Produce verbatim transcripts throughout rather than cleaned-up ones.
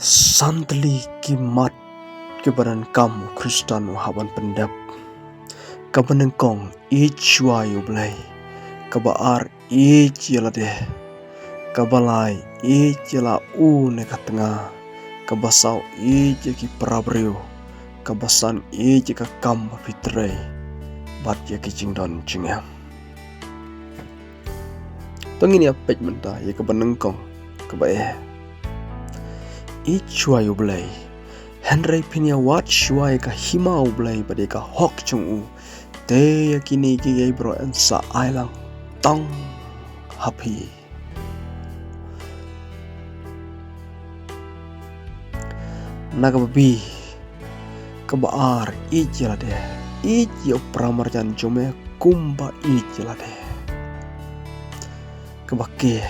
San tylli ki mat kiba donkam u Khristan u hap ban pyndep. Kaba nyngkong, ïeit shuwa ïa U Blei. Kaba ar, ïeit ïa lade. Kaba lai, ïeit ïa la u ne ka tnga. Kaba saw, ïeit ïa ki para briew. Kaba san, ïeit ïa ka kam ba phi trei bad ïa ki jingdon jingem. To ngin ïa peit mynta ïa kaba nyngkong, kaba eh, ïeit shuwa ïa U Blei. Hynrei phin ïa wad shuwa ïa ka hima U Blei bad ïa ka hok jong u, te ïa kine kiei baroh yn sa ai lang tang ha phi. Na kaba bi, kaba ar, ïeit ïa lade. Ïeit ïa u para marjan jong me kumba ïeit ïa lade. Kaba ke,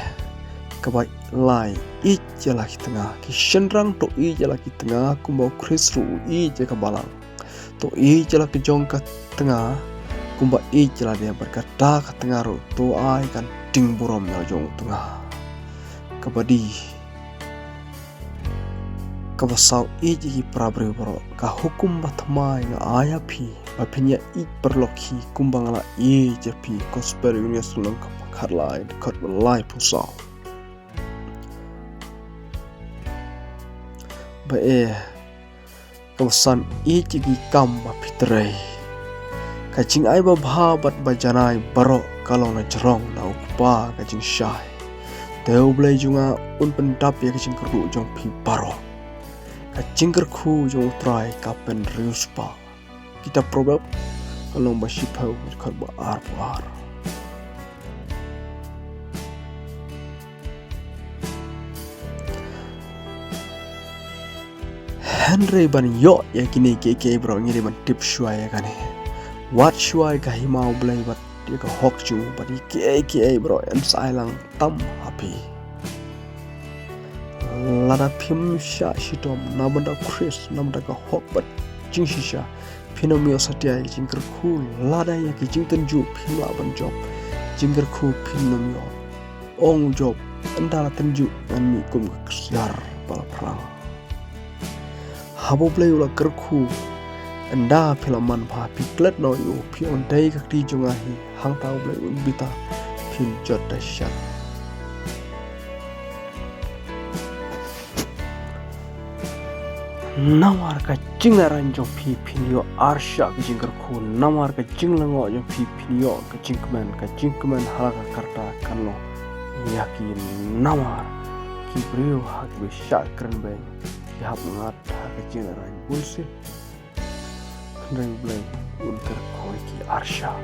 kaba lai, ïeit ïa la ki tnga. Ki shynrang, to ïeit ïa la ki tnga kumba u Khrist ruh u ïeit ïa ka balang. To ïeit ïa la ki jong ka tnga kumba ïeit ïa lade, bad kata ka tnga ruh to ai ka jingburom ïa la jong u tnga. Kaba di, kaba saw, ïeit ïa ki para briew baroh. Ka hukum ba thymmai nga ai ha phi, ba phin ïa ïeit paralok hi kumba nga la ïeit ïa phi. Gospel Yohanes lynnong kaba khatlai, dkhot ba laiphew saw. Ba eh, kaba san, ïeit ïa ki kam ba phi trei. Ka jingai babha bad ba janai baroh ka long na jrong na u Kpa ka jingshai. Te U Blei jong nga un pyndap ïa ka jingkyrduh jong phi baroh. Ka jingkyrkhu jong U Trai ka pynriewspah. Kitab Proverb ka lynnong ba shiphew, dkhot ba arphew ar. Hynrei ban ïoh ïa kine kiei kiei baroh ngi dei ban tip shuwa ïa kane. Wad shuwa ïa ka hima U Blei bad ïa ka hok jong u, bad ïa kiei kiei baroh yn sa ai lang tam ha phi. Lada phim shah shitom na bynta u Khrist, na bynta ka hok bad jingshisha, phin ym ïoh satia ïa ki jingkyrkhu. Lada ïa ki jingtynjuh phim lah ban jop, jingkyrkhu phin ym ïoh. Ong u Job, ynda la tynjuh ngan mih kum ka ksiar ba la phrang. Haba U Blei u la kyrkhu, ynda phi la manbha, phi klet noh ïa u, phi ong dei ka kti jong nga hi, hangta U Blei un bitar, phin jot da shen. Namar ka jingïaroh jong phi phin ïoh arshah ka jingkyrkhu, namar ka jinglyngngoh jong phi phin ïoh ka jingkmen, ka jingkmen ha la ka rta kan long ïa ki. Namar ki briew ha kiba shah kren beiñ ki hap ngat ha ka jingïaroh bunsien. Hynrei U Blei un kyrkhu ïa ki arshah.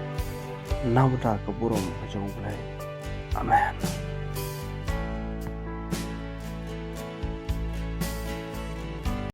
Na bynta ka burom ka jong U Blei. Amen.